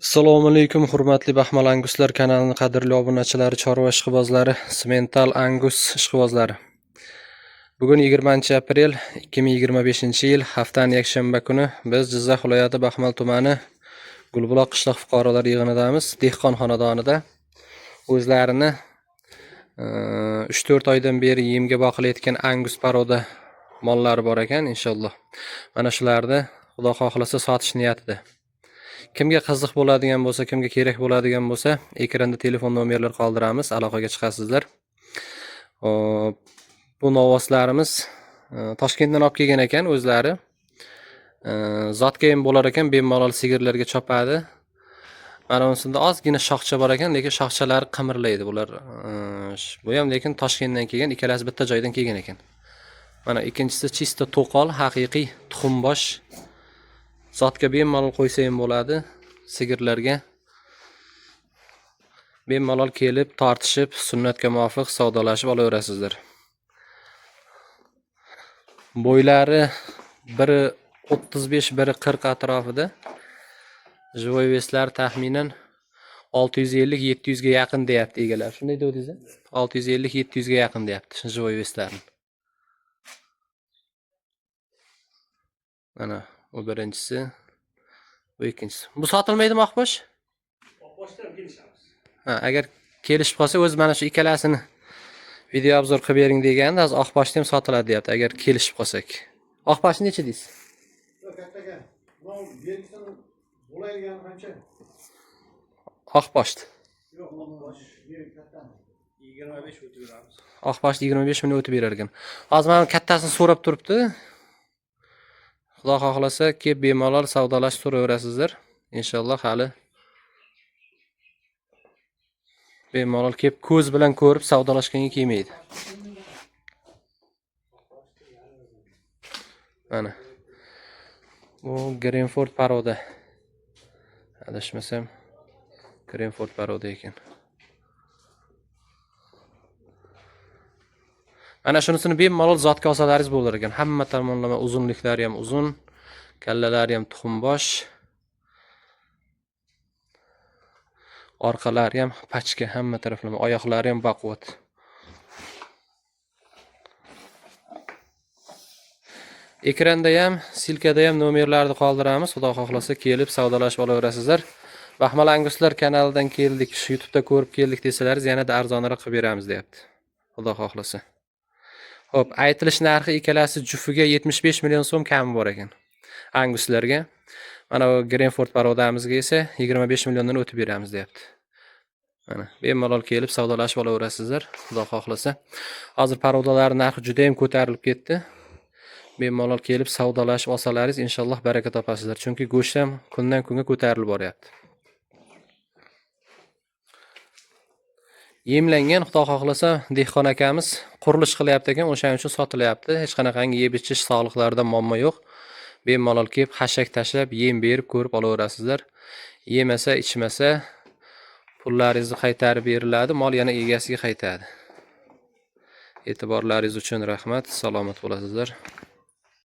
Assalomu alaykum, hurmatli Baxmal Anguslar kanalining qadrli obunachilari, chorva ishqibozlari, Simental Angus ishqibozlari. Bugun 20 aprel 2025-yil, haftaning yakshanba kuni biz Jizzax viloyati Baxmal tumani Gulbuloq qishloq fuqarolar yig'inidamiz. Dehqon xonadonida o'zlarini 3-4 oydan beri yemga boqilayotgan Angus порода mollari bor ekan, inshaalloh. Mana shularni Xudo xohlasa sotish niyatida. Kimga qiziq bo'ladigan bo'lsa, kimga kerak bo'ladigan bo'lsa, ekranda telefon nomerlar qoldiramiz, aloqaga chiqasizlar. Xo'p, bu novvoslarimiz Toshkentdan olib kelgan ekan o'zlari. Zotga ham bo'lar ekan, bemalol sigirlarga chopadi. Mana bunisida ozgina shoxcha bor ekan, lekin shoxchalari qimirlaydi bular. Bu ham lekin Toshkentdan kelgan, ikkalasi bitta joydan kelgan ekan. Mana ikkinchisi чисто to'qol, haqiqiy tuxumbosh. Zotga bemalol qo'ysa ham bo'ladi sigirlarga. Bemalol kelib, tortishib, sunnatga muvofiq savdolashib olaverasizlar. Bo'ylari biri 35, biri 40 atrofida. Живой вес lari taxminan 650-700 ga yaqin deyapti egalari. Shunday dedingiz? 650-700 ga yaqin deyapti живой вес larni. Mana bu birinchisi, bu ikkinchisi. Bu sotilmaydimi oqbosh? Oqboshdan kelishamiz. Ha, agar kelishib qolsa, o'zi mana shu ikkalasini video обзор qilib bering deganda, hozir oqboshni ham sotiladi deyapti, agar kelishib qolsak. Oqboshni necha deysiz? Yo'q, katta aka. Bunov belgisini bo'laydigani qancha? Oqboshni. Yo'q, oqbosh beri kattani. 25 o'tib beramiz. Oqboshni 25 ming o'tib berar ekan. Hozir mana kattasini so'rab turibdi. Xudo xohlasa, kelib bemalol savdolashib so'raverasizlar. Inshaalloh hali bemalol kelib ko'z bilan ko'rib savdolashganga kelmaydi. Mana. Bu Greenford порода. Adashmasam Greenford порода ekan. Mana shunisini bemalol zotga olsalaringiz bo'lar ekan. Hamma tomonlama uzunliklari ham uzun, kallalari ham tuxumbosh. Orqalari ham pachka, hamma taraflama, oyoqlari ham baquvvat. Ekranda ham, silkada ham nomerlarni qoldiramiz. Xudo xohlasa kelib savdolashib olaverasizlar. Baxmal Anguslar kanalidan keldik, YouTube'da ko'rib keldik desalaringiz yanada arzonroq qilib beramiz deyapti. Xudo xohlasa. Xo'p, aytilish narxi ikkalasi jufiga 75 million so'm kami bor ekan. Anguslarga. Mana bu Greenford parodamizga esa 25 milliondan o'tib beramiz deyapti. Mana bemalol kelib savdolashib olaverasizlar, Xudo xohlasa. Hozir parodalar narxi juda ham ko'tarilib ketdi. Bemalol kelib savdolashib olsalaringiz inshaalloh baraka topasizlar. Chunki go'sht ham kundan kunga ko'tarilib boryapti. Yemlangan, Xudo xohlasa, dehqon akamiz qurilish qilyapti ekan, o'shaning uchun sotilyapti. Hech qanaqangi yeb ichish sog'liqlarida muammo yo'q. Bemalol kelib xashak tashlab, yem berib ko'rib olaverasizlar. Yemasa, ichmasa pullaringizni qaytarib beriladi, mol yana egasiga qaytadi. E'tiborlaringiz uchun rahmat, salomat bo'lasizlar.